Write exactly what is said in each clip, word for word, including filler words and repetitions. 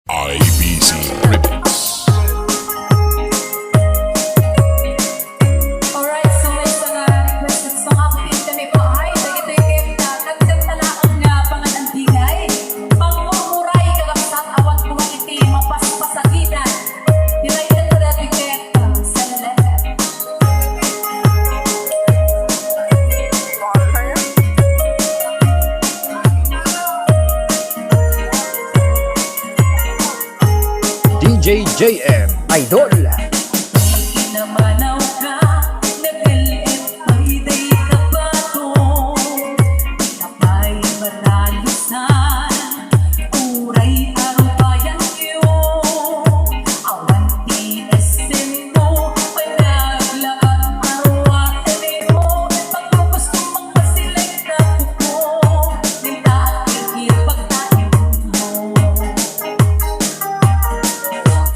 I B C Remix. Alright, so may isa nga requested song. Aputin kami pa ay dagiti ket, ah, kagkanta laeng nga pangan-andigay. Pangmurmuray, kakabsat, awan koma iti mapaspasakitan. Delighted to that we get, uh, selected. D J J M Idol. Namanaw ka, nagel-et pay dayta bato. Apay maralusan, uray arubayanyo. Awan ti essence no panaglakad, aruatenyo. Pagkukos ko, magpasilay ka kuko. Ninta at kirkir pagtaimmo.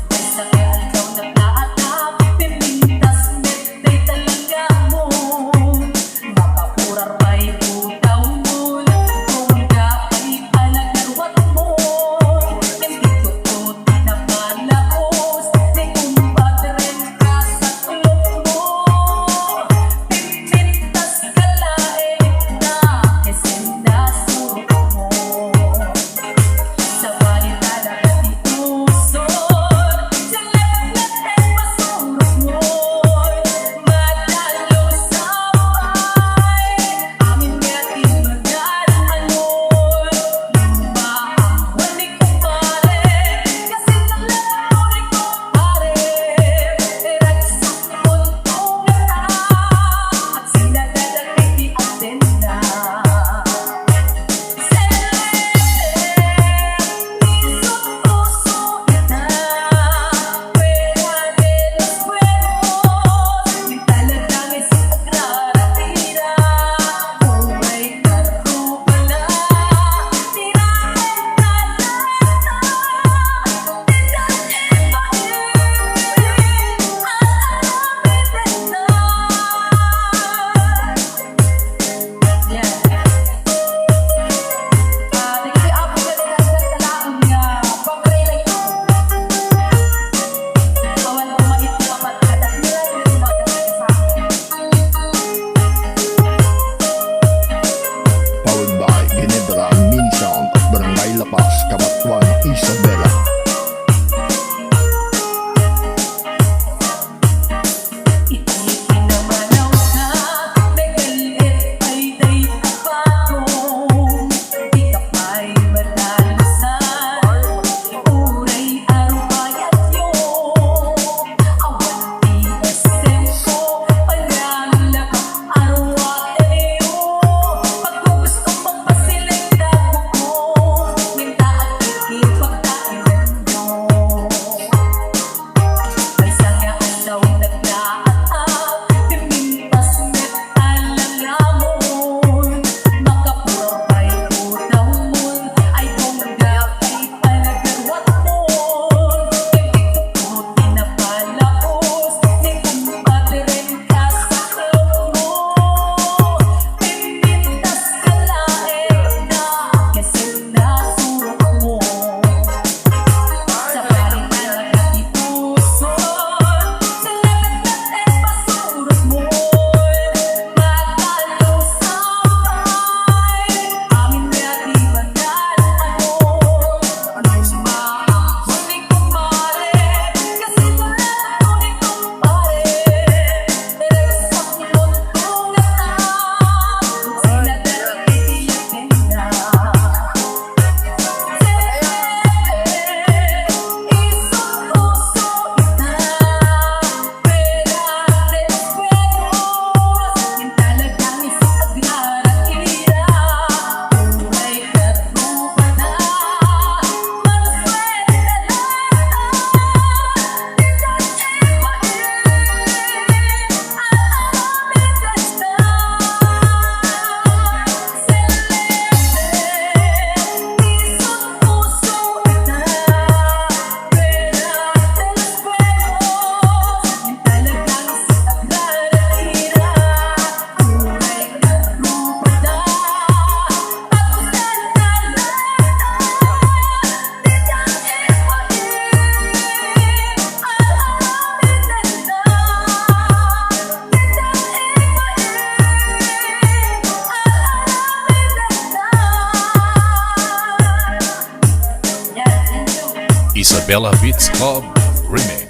Basta kay aldaw naglaat, Isabela Beats Club Remix.